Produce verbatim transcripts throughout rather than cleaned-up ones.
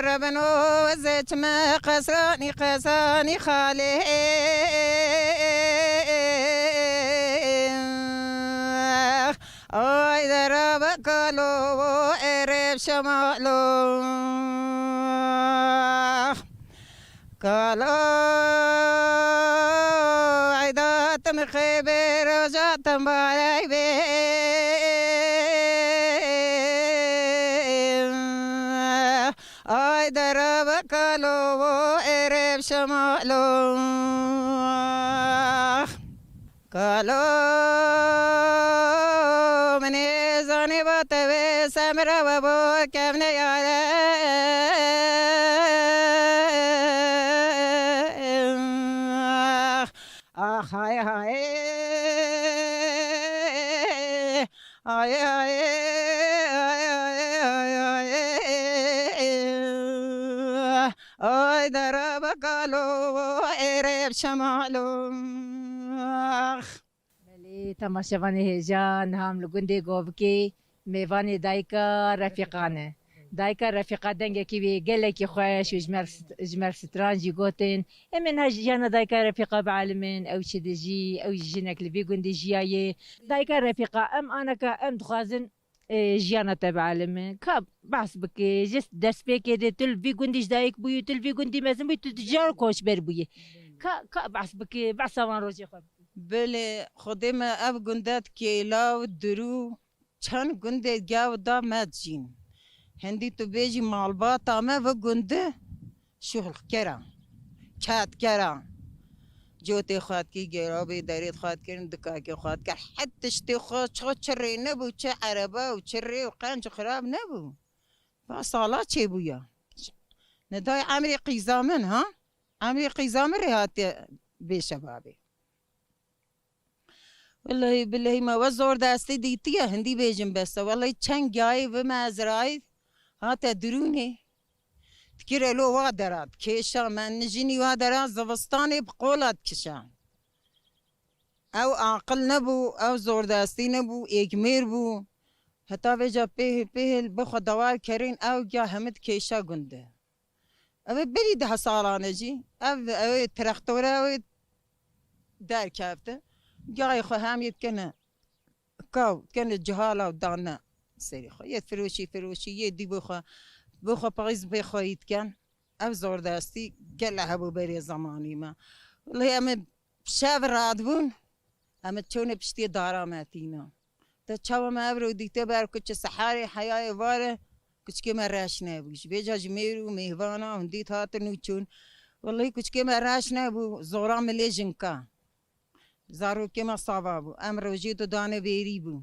Rebeno zeçme qesanî qesanî xalê. Ay dera be kalo ereb şemalo. Kalo aydatim xêbê rojatim baray bê. Ay dere be kalo ereb şemalo. Kalo min ê zanê ba te wê semre we bo kevne yare. Ax hay hay. Ay ay. Ay dere be kalo ereb şemalo. Belê, temaşevanê hêja, niha em li gundê Govkê mêvanê dayika Refîqa ne. Dayika Refîqa dengekî wê gelekî xweş û ji me r-, ji me r stranc jî gotin. Em ê niha jiyana dayika Refîqa bielimin, ew çi dijî, ew jî jinek li vî gundî jiyaye. Dayika Refîqa, em aneka em dixwazin, e, jiyana te bielimin. Ka behs bike, ji destpêkê de tu li vî gundî ji dayik bûyî, tu li vî gundî mezin bûyî, tu di car koçber bûyî. Ka, ka behs bike, behsa van rojê xwe bike. Belê, Xwedê me ev gunde di kêla û dirû çend gundê gew da me dijîn. Hindî tu bêjî malbata me vi gundi şuxlkera, kedkera. Cotê xwe dikî, gerabê derê xwe dikirin, dikakê xwe dikir. Heta tiştê xwe çi, çi rê nebû, çi erebe û çi rê û qenc xirab nebû. Va sala çêbûya. Nedayê emrê qîza min, ha? Emrê qîza min rê hatiye bê şebabê. Wellehî bilehî me we zor destî dîtiye, hindî bêjim bes e. Wellehî çend giyayê vi me ezrayî hate dirûnê. Dikire lo wa dera, dikêşa me nijînî wa dera, zivistanê bi qola dikişa. Ew aqil nebû, ew zordestî nebû, êkmêr bû. Heta vêca pêhil pêhil bi xwe dewar kerên ew giya hemî dikêşa gundê. Ev ê berî deh salan e jî. Ev, ew ê trextore, ew ê derkefte. Gayê xwe hem yê dikene kaw, dikene cihala û dane serê xwe. Yê firoşî, firoşî, yê dî bo xwe, bo xwe paqîz bê xwe yî diken. Ev zordestî gele hebû berê zemanî me. Wellehî em ê şev radibûn, em ê çûne piştî dara me tîna. Te çawa me evro dîte ber ku çi seherê heyayê vare, kuçikê me reş nebû. Ji vêca ji mêr û mêhvana hindî hatin û çûn. Wellehî kuçikê me reş nebû, zora milê jinka. Zarokê me sava bû. Em rojê tu dane bêrî bû.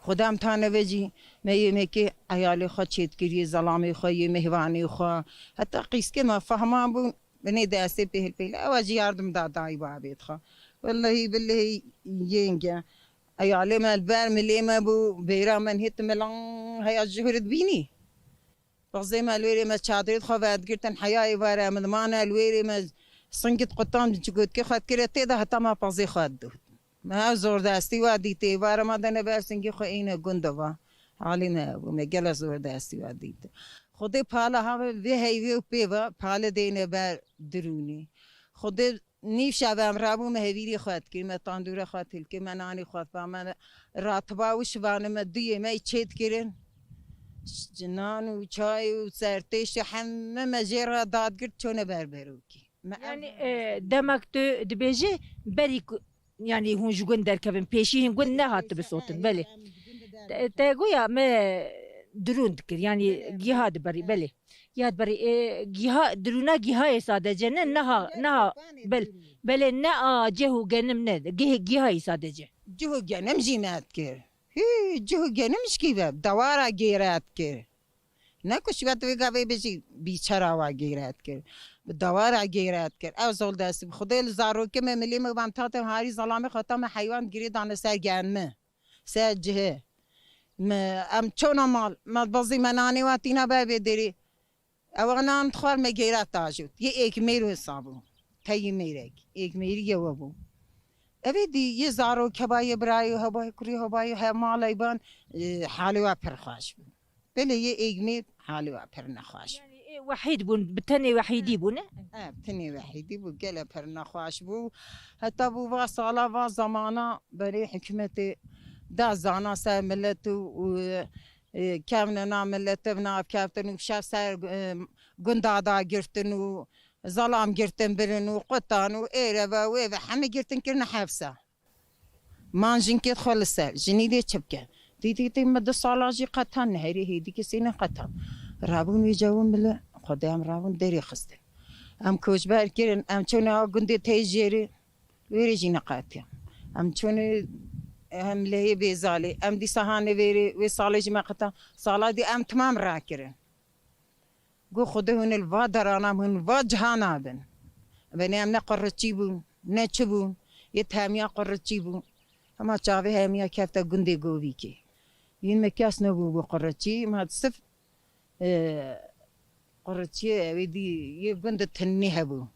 Xwedê em tane ve jî me yemekê eyalê xwe çêdikiriye, zelamê xwe yê mêhvanê xwe. Heta qîskê me fehma bû, binê destê pêhil pêhil. Ewa jî yardim da dayî babê xwe. Wellehî billehî yenge. Eyalê me li ber milê me bû, bêra me nihêt milan heya ji hûr dibînî. Pixzê me li wêrê me çadrê xwe vedigirtin, heyayê vare em dimane li wêrê me singit qutan çikotkê xwe dikire tê de heta me pixzê xwe didot. Me ew zordestî wa dîtê, vare me dene ber singê xwe îne gund va. Halê me ew bû, me gele zordestî wa dîte. Xwedê pala ha vê heyvê û pê ve pale dêne ber dirûnê. Xwedê nîv şev em rabû me hevîrê xwe dikir, me tandûre xwe tilkir, me nanê xwe dipa, me ratiba û şivane me duyê me çê dikirin. Cinan û çay û sertêş û heme me jê re dadgirt çûne ber berokî. Me ev Yani, e, demek tu dibêjî berî ku, yani hûn ji gund derkevin, pêşî hîn gund nehat bisotin, belê. Te, te goya me dirûn dikir, yani giha diberî, belê. Giha diberî, e, giha, dirûna gihayê sadece ne, neha, neha, bel, belê ne a cih û genim ne, gih-, gihayê sadece. Cih û genim jî me dikir. Hî, cih û genim ji kî ve? Dewara gêre dikir. Ne ku şivet vê gavê bijî bîçera wa gêre dikir. Bi dewara gêre dikir. Ew zol destî bi Xwedê li zarokê me milê me ban tatin harî zelamê xwe ta me heywan girê dane ser genmi. Ser cihê. Me, em çona mal, me bazî me nanê wa tîna ber bê derê. Ewa nan dixwar me geyra tajot. Yê êk mêr wê sabû. Teyî mêrek. Êk mêrî ye we bû. Evê dî yê zarok heba yê birayê heba yê kurê heba yê he malay ban, e, halê wa pir xweş bû. Belê yê êk mêr halê wa pir nexweş bû. Wehîd bûn, bi tenê wehîdî bûn, ne? Ev tenê wehîdî bû, gele pir nexweş bû. Heta bû va sala, va zamana berê hikûmetê da zana ser milet û, û, e, kevne na milete bi nav keftin û şev ser, e, gunda da girtin û zelam girtin birin û qutan û êre ve wê ve hemî girtin kirine hevse. Man jinkê xwe li ser, jinî dê çi bike? Dî dî dî me du sala jî qetan neherî hêdî kesî neqetan. Rabûn wî cewin bile, Xwedê em rabûn derê xistin. Em koçber kirin, em çûne a gundê tey jêrê, wêrê jî neqetiyan. Em çûne em lehê bêzalê, em dîsa hane vêrê, wê salê jî me qetan. Sala dî em timam rakirin. Got, Xwedê hûn li va derana hûn va cihana bin. Benê em ne qurriçî bûn, ne çi bûn. Yê hemiya qurriçî bûn. Hema çavê hemiya kefte gundê Govîkê. Yîn me kes nebû bû qurriçî, ma sif, e, qurriçiyê ew ê dî yê gund tinnî hebû.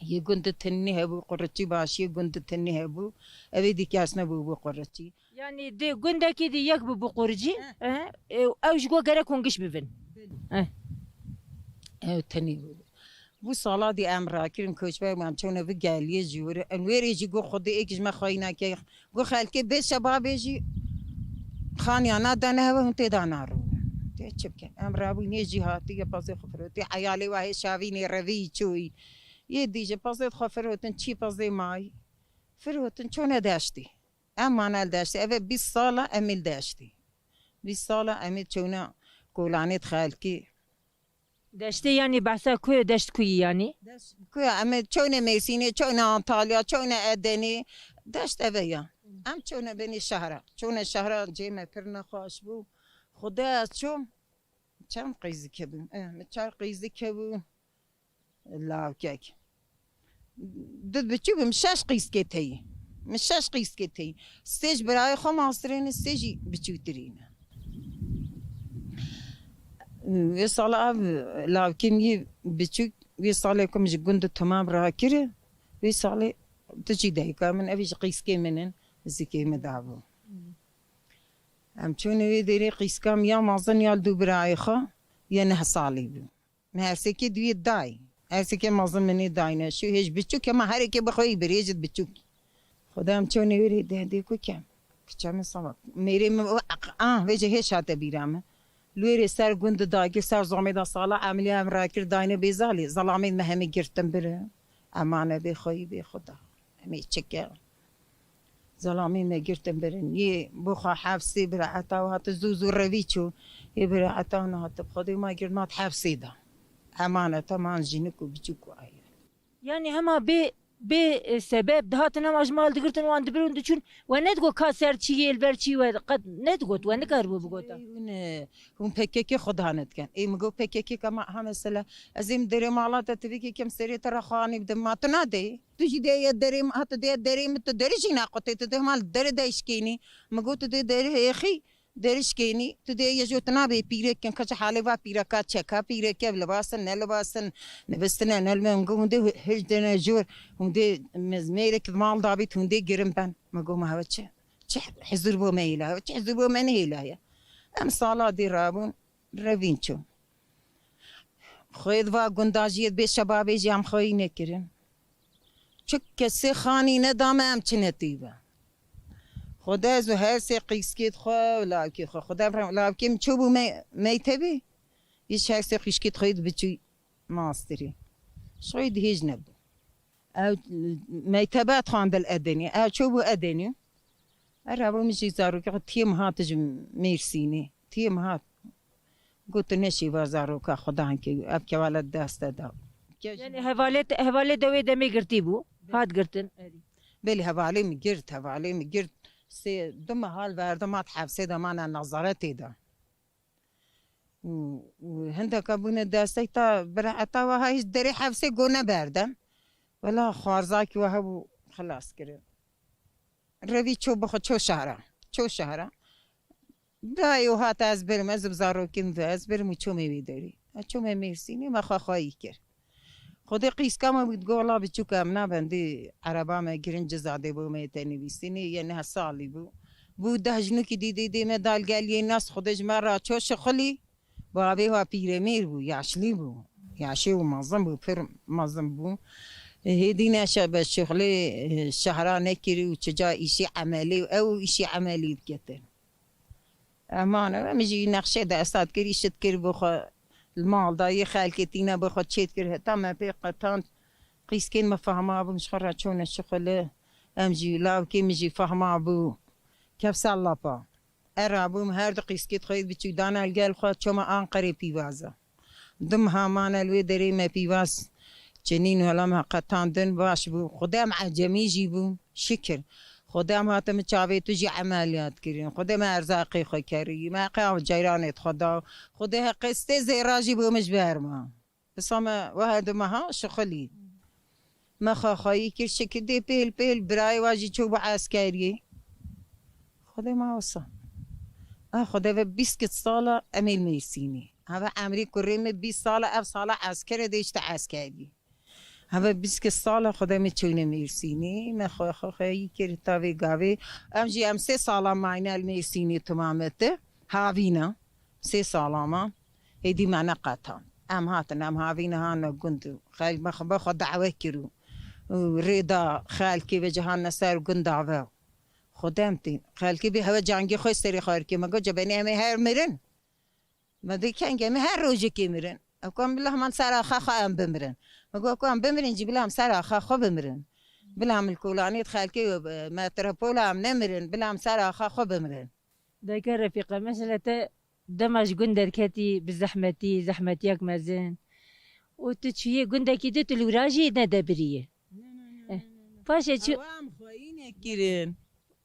Yê gund tinnî hebû, qurriçî başiyê gund tinnî hebû. Ew ê dî kes nebû bû qurriçî. Yanî di gundekî dî yek bû bi quricî, eh, eh, ew ji go gerek hûn giş bibin. Eh. Ew tenê bû. Bû sala dî em rakirin koçber bû, em çûne vi geliyê jî were. Em wêrê jî got, Xwedê êk ji me xweyî neke. Got, xelkê bê şebabê jî xaniya nadane hewe hûn tê da narûne. Tê çi bikin? Em rabûn yê jî hatî, yê pezê xwe firotî. Heyalê wa hê şavînê revî çûyî. Yê dî jî pezê xwe firotin, çî pezê mayî. Firotin çûne deştî. Em mane li deştê. Ev e bîst sala em ê li deştê. Bîst sala em ê çewna kolanê di xelkê. Deştê yanî behsa ku ye, deşt ku yî yanî? Deşt ku ye, em ê çewne Mêrsînê, çewne Antalya, çewne Edenê. Deşt ev e ya. Em çewne benê şehra. Çewne şehra cê me pir nexweş bû. Xwedê ez çûm. Çend qîzike bûn? Eh, min çar qîzike bûn. Lawkek. Di biçûk bû, min şeş qîzkê teyî. Min şeş qîzkê teyî. Sê ji birayê xwe mastirê ne, sê jî biçûktirî ne. Wê sala ev lawkê min yê biçûk, wê salê ku min ji gund û timam rakiri, wê salê tu jî dayika min, ev jî qîzkê min in, zikê min dabû. Em çûne wê derê qîzka min ya mezin ya li dû birayê xwe, ya neh salî bû. Me hersêkê duyê dayî. Hersêkê mezin min ê dayî neşû. Hêj biçûk e, ma herêkê bi xwe yî birêjit biçûk. Xwedê em çûne wê rê dê, dê ku kem. Kiça min sava. Mêrê min, ah, vêce hêş hate bîra min. Li wê rê ser gund dagir, ser zomê da sala emiliya em rakir dayne bêzalê. Zelamên me hemî girtin biri. Emane bê xwe yî bê xwe da. Em ê çike. Zelamê me girtin birin. Yê bo xwe hefsê bira eta û hate zû zû revî çû. Yê bira eta û hate bi Xwedê ma girt ma di hefsê de. Emaneta man jinik û biçûk û aye. Yanî hema bê bê, e, sebeb dihatin hema ji mal digirtin wan dibirin diçûn we nedigot ka ser çi yê li ber çi we qet nedigot we nikaribû bigota. Hûn, e, hûn P K K xwe dane dikin. Ê min got P K K ka ma ha mesela ez ê min derê mala te tivîkê kim serê te re xanî bidim ma tu nadeyê. Tu jî dê ye derê min, ha tu dê ye derê min, tu derî jî naqotê, tu dê mal derê de şikênî. Min got tu dê derê hêxî, derî şikênî, tu dê ye jî tu nabê pîrek kin, kaça halê va pîreka çeka, pîrek ev libas in, ne libas in, nivistine, ne li min got hûn dê hêj dene jor, hûn dê mêrek mal dabît, hûn dê girin ben. Min got ma hewe çi? Çi hizir bo me hêla, çi hizir bo me nehêla ye. Em sala dê rabûn, revîn çûn. Xwê di va gunda jî yê bê şebabê jî em xweyî nekirin. Çi kesê xanî neda me em çine tîbe. Xwedê ez û her sê qîskê xwe û lawkê xwe. Xwedê em re-, lawkê min çûbû me-, mektebê. Yê ji her sê qîskê xwe yê dibiçû mastirê. Ji xwe yê dihêj nebû. Ew mektebe dixwandin Edenê. Ew çûbû Edenê. Ev rabû min jî zarokê xwe tiyê min hat ji Mêrsînê. Tiyê min hat. Got tu neşîva zaroka xwedan kê, ev kevala dest te da. Ke- Yanî hevalê te, hevalê de wê demê girtî bû. Hat girtin. Belê hevalê min girt, hevalê min girt. Sê du mehal verdim hat hefsê de mana nezaretê de. Û, û hindeka bûne destek ta bira eta wiha hîç derê hefsê go neberdem. Wela xwarzakî we hebû xilas kirin. Revî ço bixwe ço şehra. Ço şehra. Birayê û hat ez birim, ez bi zarokên ve ez birim û çomê wê derî. Ez çomê Mêrsînê me xwe xweyî kir. Xwedê qîska me bû, digot, wela biçûk em nabin dê ereba me girin ciza dê bo me yê te nivîsînê, yê neh salî bû. Bû deh jinokî dî dê dê me dal gel yê nas Xwedê ji me ra ço şixulî. Bavê wa pîremêr bû, yaşlî bû. Yaşê û mezin bû, pir mezin bû. Hêdî neşe be şixulê, e, şehra nekirî û çica îşî emelî û ew îşî emelî diketin. Eman, em jî nexşê de esat kir, îşit kir bo xwe, li mal da yê xelkê tîne bo xwe çêt kir, heta me pê qetand, qîskên me fehma bûn, ji xwe re çûne şixulê. Em jî, lawkê min jî fehma bû. Kevser lapa. Era bûm, her du qîskê xwe yê biçûk dana li gel xwe, çûme Anqerê pîvaza. Du meha mane li wê derê me pîvaz çinîn, wela me qetandin, baş bû. Xwedê em ecemî jî bûn, şikir. Xwedê em hatin min çavê tu jî emeliyat kirin. Xwedê me erzaqê xwe kerî, me heqê ev ceyranê xwe da. Xwedê heqê stê zêra jî bo min ji ber ma. Wisa me we her du meha şixulî. Me xwexweyî kir, şikir dê pêl pêl birayê wa jî çû bû eskeriyê. Xwedê ma wisa. A Xwedê ve bîst sala em ê li Mêrsînê. Heve emrê kurê min bîst sala, ev sala eskere dê işte eskeriyê. Heve bîst sala Xwedê me çûne Mêrsînê. Me xwe xwexweyî kir ta vê gavê. Em jî em sê sala mayne li Mêrsînê timamete. Havîna. Sê sala ma. Êdî me neqetan. Em hatin, em havîne hane gund. Xelk me xwe, be xwe dawe kir û, û rê da xelkê ve cihane ser gunda ve. Xwedê em tî. Xelkê bê hewe cangê xwe serê xwe rikê. Me got, cebenê em ê her mirin. Me dê kengê me her rojekê mirin. Ew ku em bila heman ser axa xwe em bimirin. Me got, ku em bimirin jî bila em ser axa xwe bimirin. Bila em li kolanê xelkê, e, metropola em nemirin. Bila em ser axa xwe bimirin. Dayika Refîqa, mesela te dema ji gund derketî bi zehmetî, zehmetiyak mezin û tu çûyî gundekî din, tu li wira jî nedebiriyî. Ne, ne, ne, Eh, ne, ne, ne. Paşê çi- Ewa em xweyî nekirin.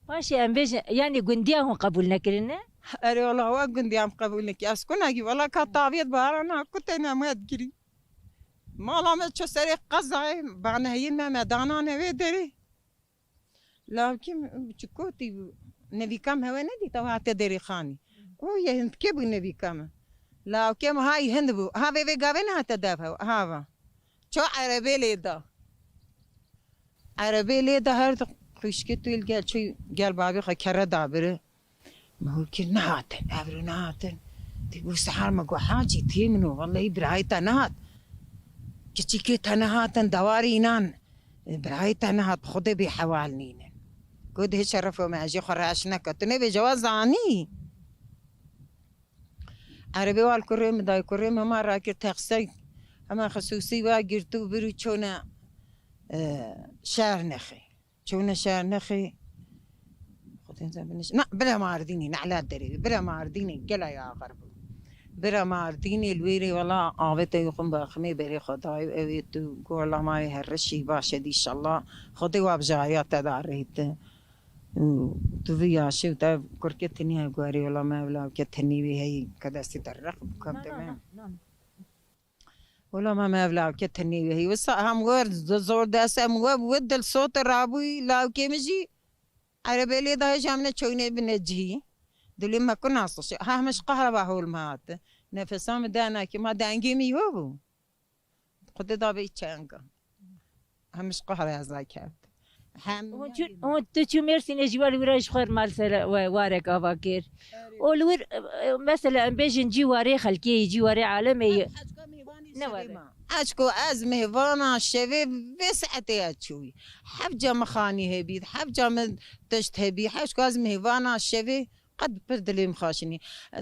Paşê em bêjin, yanî gundiya hûn qebûl nekirine? Erê wela wa gundiya em qebûl nekir. Ez kunekî wela ka taviyet baharana ku tene me digirî. Mala me ço serê qezayê, banehiyên me me danane wê derê. Lawkê min biçikotî bû. Nevîka min hewe nedît, ew hate derê xanî. Û yê hindikê bû nevîka min. Lawkê min hay hind bû. Ha vê vê gavê nehate dev hew. Ha va. Ço erebê lê da. Erebê lê da her du xwişkê tu li gel çû gel bavê xwe kere dabire. Me hûr kir nehatin, evro nehatin. Dê bû sehar me got, Hacî, tê min o, wellehî birayê te nehat. Kiçîkê te nehatin, dewarê înan, e, birayê te nehat, bi Xwedê bê hewal nînin. Got, dê şerefo me, ez jê xwe reş neke. Tu nebêje, wa zanî. Erebê wa li kurê min dayê, kurê min hema rakir texsey, hema xisûsî wa girtû birû çûne, e, Şernexê. Çûne Şernexê. Xwedê biniş-, na, bira Mardînê, nehla derê, bira Mardînê, gela ya axir bû. Bira Mardînê, li wêrê wela avête yuxum baximê berê xwe dayê, ew ê tu, got, wela mayê her reşî baş e, dîşallah. Xwedê wa bijariya te da rête. Û tu vî yaşê û te kurke tenî heye guherî, wela me ev lawke tenî wî heyî, ke destê te req bû, kam Na, te na, me. Na, na. Wela me, me ev lawke tenê wî heyî. Wisa hem wer zor dest em we, we dil sote rabûyî, lawkê min jî erebê lê dayê ji em ne çewnê bine cihî. Dilê me ku nas şi. Ha hemiş qehra va hol me hate. Nefesa min dernakê ma dengê min yo bû. Xwedê da bê çenga. Hemiş qehra ez kevt. Hem Hûn çû-, hûn tu çû Mêrsînê jî welî wira ji xwe mal sere we warek ava kir. Erê. Û li wir, e, e, mesela em bêjin cî warê xelkê yî, cî warê alemê yî. Hecka mêvanê Ne şevê were. Ma. Hecko ez mêvana şevê vê saetê ez çûyî. Hevca min xanî hebî, hevca min tişt hebî. Hecko ez mêvana şevê qet pir dilê min xaşinî.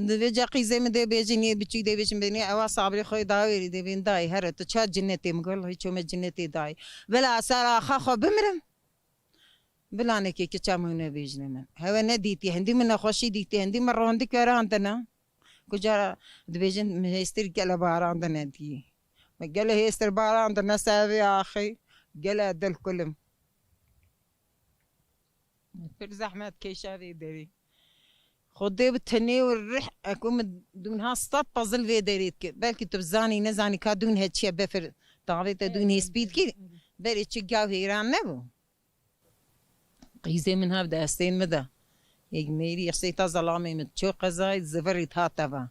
Di vê ca qîzê min dê bêjin, yê biçûk dê bêjin, bênê ewa sabrê xwe dawêrî dê bên dayê here tu ça cinetê min got, hiç me cinetê dayê. Bila ser axa xwe bimirim. Bila nekê kiça min nebêjine min. Hewe nedîtiye, hindî min nexweşî dîtiye, hindî min rondik werandine. Kuca dibêjin min hêstir gele barandine dî. Me gele hêstir barandine ser vê axê, gele dil kulim. Pir zehmet kêşa vê derê. Xwedê bi tenê û rih, eko min dûnha sed pezil vê derê dike. Belkî tu bizanî, nezanî ka dûn he çi ye, befir tavê te dûn hê spî dikî. Berê çi gav hêran nebû. Qîzê min hev destên min de. Yek mêrî yexsê ta zelamê min ço qezayê zivirî hate va.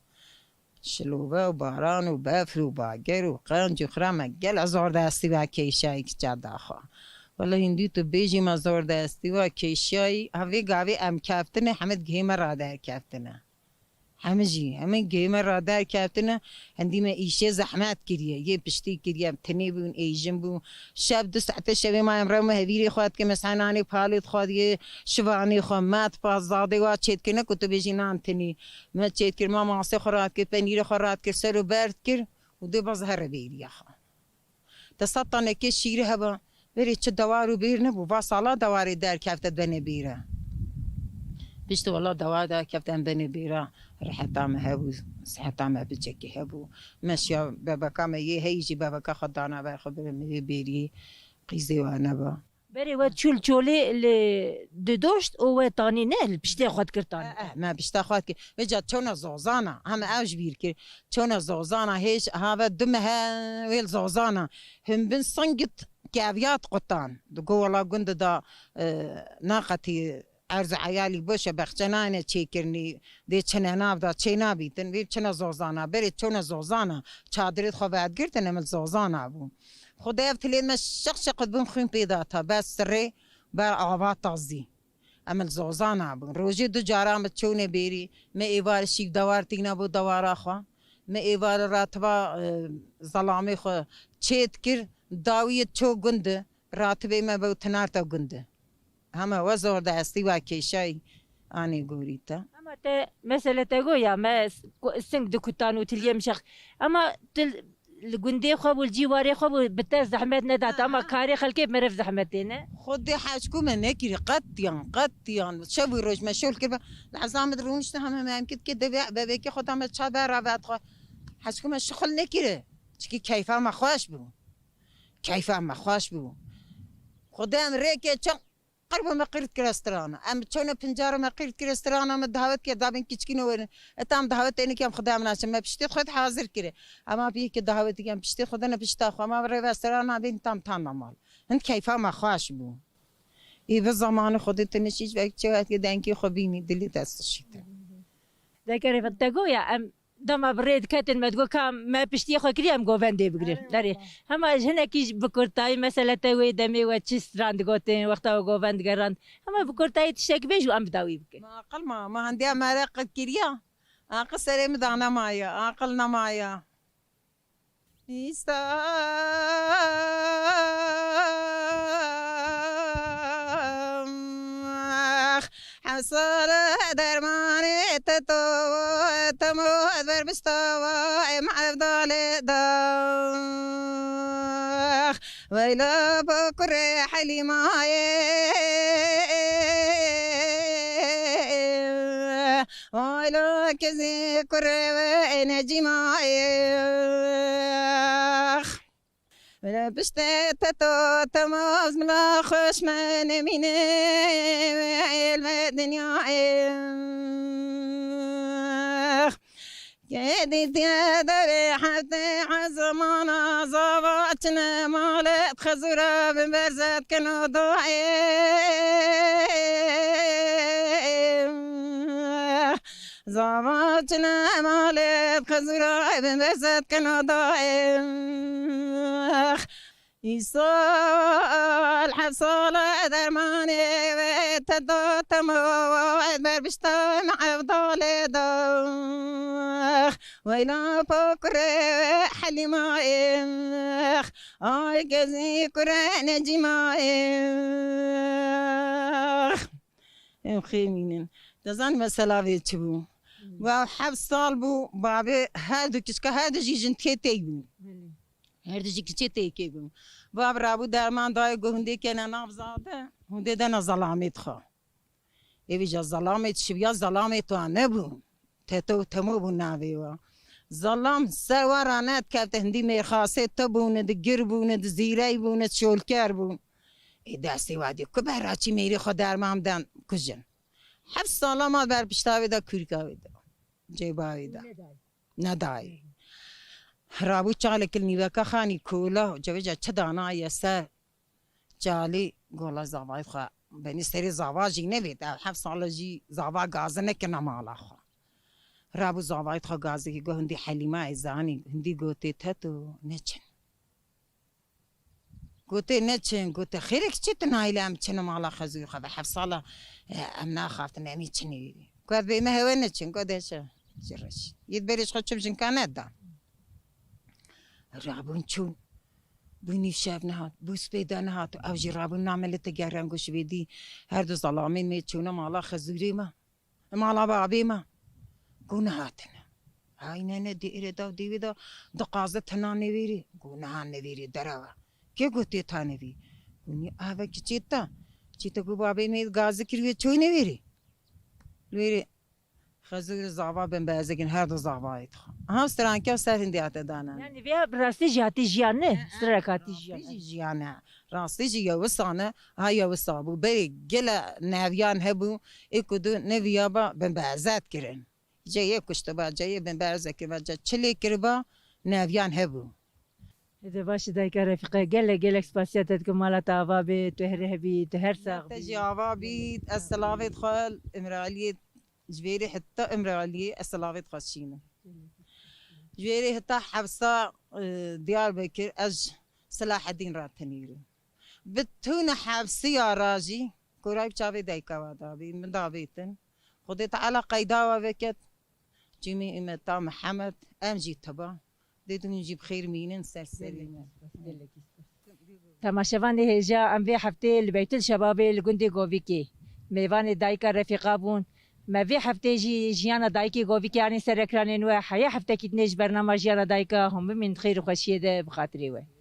Şilove û baran û befr û bager û qenc û xira me gele zor destî ve kêşayî kiça daxwa. Wele hindî tu bêjî me zor destî ve kêşayî, ha vê gavê em keftine, hemid gihê me raderkeftine. Hemî jî, hemî gê me ra derkevtine, hindî me îşê zehmet kiriye. Yê piştî kiriye, em tenê bûn, êjin bûn. Şev du saete şevê ma em rew me hevîrê xwe dike, me sananê palê dixwadiye, şivanê xwe, me dipa zadê wa çêdikir, ne ku tu bêjî nan tenî. Me çêdikir, ma masê xwe radikir, penîrê xwe radikir, ser û ber dikir û dê baz here bêriya xwe. Te sed tanekê şîrî heba. Berê çi dewar û bêr nebû. Va sala dewarê derkefte benê bêre. Piştî wela dewar derkefte em benê bêre. Reheta me hebû, seheta me biçekî hebû. Me şiya bebeka me yê heyî jî bebeka xwe dana ber xwe bire me yê bêriyê qîzê wa neba. Berê we çûl çolê li didoşt û we tanî ne li piştê xwe dikir tanî. Eh, eh, me pişta xwe dikir. Vêca çona zozana. Heme ew ji bîr kir. Çona zozana hêj have du mehe wê li zozana. Him bin singit keviyat qutan. Digo wela gund da, e, naqetî erz û eyalî boş e, bexçe nayne çêkirinî, dê çine nav da çê nabîtin. Vê çine zozana. Berê çona zozana. Çadirê xwe vedgirtin em li zozana bû. Xwedê ev tilên me şeq şeq dibin xwîn pê da ta. Ber sirê, ber ava tazî. Em li zozana bûn. Rojê du cara me çûne bêrî. Me êvar şîv dewar tîna bû dewara xwe. Me êvar ratiba, e, zelamê xwe çê dikir. Dawiyê ço gundi. Ratibê me be tinarta gundi. Hema we zor de estî wa kêşayî anê gorî te. Ama te mesele te go ya me s-, ku-, sing dikutan û tiliyê min şex. Ama tu li gundê xwe bû, li cîwarê xwe bû, bi te zehmet nedat. Ama karê xelkê bi meriv zehmetê ne. Xwedê heçkû me nekirî, qetiyan, qetiyan. Şev û roj me şol kir be. Lehza min rûniştin heme me em kit kê devê bebekê xwe da me çav bera vet xwe. Heçkû me şixul nekirî. Çikî keyfa me xweş bû. Keyfa me xweş bû. Xwedê em rêkê çend qir bû me qîrt kire strana. Em çewne pincara me qîrt kire strana me davet kir, dabên kiçkîno werin. E tam davet ênik em Xwedê em naçin. Me piştê xwe hazir kire. Ema piyê ke davet em piştê xwe dene pişta xwe. Ema rêve strana bên tam tam mal. Hind keyfa me xweş bû. Ê bi zamanê Xwedê tu nişî ji vek çewet ke denkê xwe bînî dilê dest şîte. Dekerê te goya em Dema bi rê diketin me digot ka me piştiyê xwe kiriye em govendê bigirin. Erê, erê. Hema ji hinekî ji bi kurtayî mesele te wê demê we çi stran digotin, wexta we govend digerand. Hema bi kurtayî tiştekî bêj û em bi dawî bikin. Ma aqil ma, ma hendiya me re qet kiriya. Aqil serê min da nemaye, aqil nemaye. Îsa Hesare dermanê te to, te mo ez ber bistava, em evdalê da. Weyla bo kurê Helîmayê, weyla kezê kurê we Necîmayê. Bila piştê te to temaz bila xweş me nemîne el ve dinyayê. Kedî te derê hefte ezmana zava çine malet xezura bin berzet keno dayê. Zava çine malê xizra bin bezet keno dayê. Îsal heft sala dermanê ve te da temo, ber biştan evdalê da. Weyla pokurê Helîmayê. Ay gezî kurê Necîmayê. Em xêmînin. Dezan mesela vê çi bû? Hmm. Wa heft sal bû, babê her du kiçka, her du jî jin tê têk bûn. Belê. Her du jî kiçê têkê bûn. Bab rabû derman dayê got, hûn dê kene nav zade, hûn dê dena zelamê dixwe. Êvî ja zelamê şiviya zelamê to nebû. Teto temo bû navê wa. Zelam ser wa ra nedikevte hindî mêrxasê to bûne, di gir bûne, di zîrey bûne, şolker bûn. Ê destê wa dî ku beraçî mêrê xwe derman den kujin. Heft sala ma ber pişta wê de kûrika wê de. Cêba wê de. Nedayê. Nedayê. Rabû çalek li nîveka xanî kola, cevêca çi danaye ser. Çalî gola zavayê xwe. Benî serê zava jî nevêt. Ev heft sala jî zava gazi nekirine mala xwe. Rabû zavayê xwe gazikî got hindî Helîma ê zanî, hindî gotê teto neçin. Gotê neçin, gotê xêrek çi tu nayîle em çine mala xezûyê xwe ve heft sala, e, em naxaftin em ê çinê wî. Got bê me hewe neçin, got de çi. Ji reş. Yê berê ji xwe çi bi jinka neda. Rabûn çûn. Bû nîv şev nehat. Bû spê de nehat. Ew jî rabûn namê li te geren goş vê dî. Her du zelamên me çûne mala xezûrê me. Mala babê me. Ku nehatine. Hay nene dê êrê da dê wê da diqaze tena nêvêrê. Ku nehan nêvêrê derewa. Kê ku tê ta nêvî? Ku nî ave kiçê ta. Kiçê te ku babê me gazi kir wê çûy nêvêrê. Lê wêrê xezûr zava bin bezekin her du zavayê dixwe. Aha stranke ser hindê hate danan. Yani vê bi rastî jî hatî jiyan ne? Strek hatî jiyan. Rastî jî jiyan e. Rastî jî yewisa ne. Ha yewisa bû. Berê gele neviyan hebû. Ê ku du neviya ba bin bezet kirin. Ceyê kuştiba, ceyê bin bezet kiriba, ce çilê kiriba, neviyan hebû. Ede baş dayka Refîqa, gelek gelek spasiya te dikim, mala te ava be, tu her hebî, tu her sax bî. Te jî ava bî, ez selavê dixwe Îmraliyê, ji vêrê heta Îmraliyê ez selavê dixwe şînim. Ji vêrê heta hevsa, e, Diyarbekir ez Selahedîn re tenîrim. Bi tûne hevsiya ra jî, koray bi çavê dayka wa dabî, min davêtin. Xwedê Teala qeyda wa veket. Cimî îmeta Mihemed, em jî tiba. Dê tu min jî bi xêr mînin ser serî me. Temaşevanê hêja, em vê heftê li Beytul Şebabê li gundê Govikê mêvanê dayika Refîqa bûn. Me vê heftê jî jiyana dayikê Govikê anî ser ekranên we. Heya heftekî dinê ji bernama jiyana dayika hûn bimîn di xêr û xweşiyê de bi xatirê we.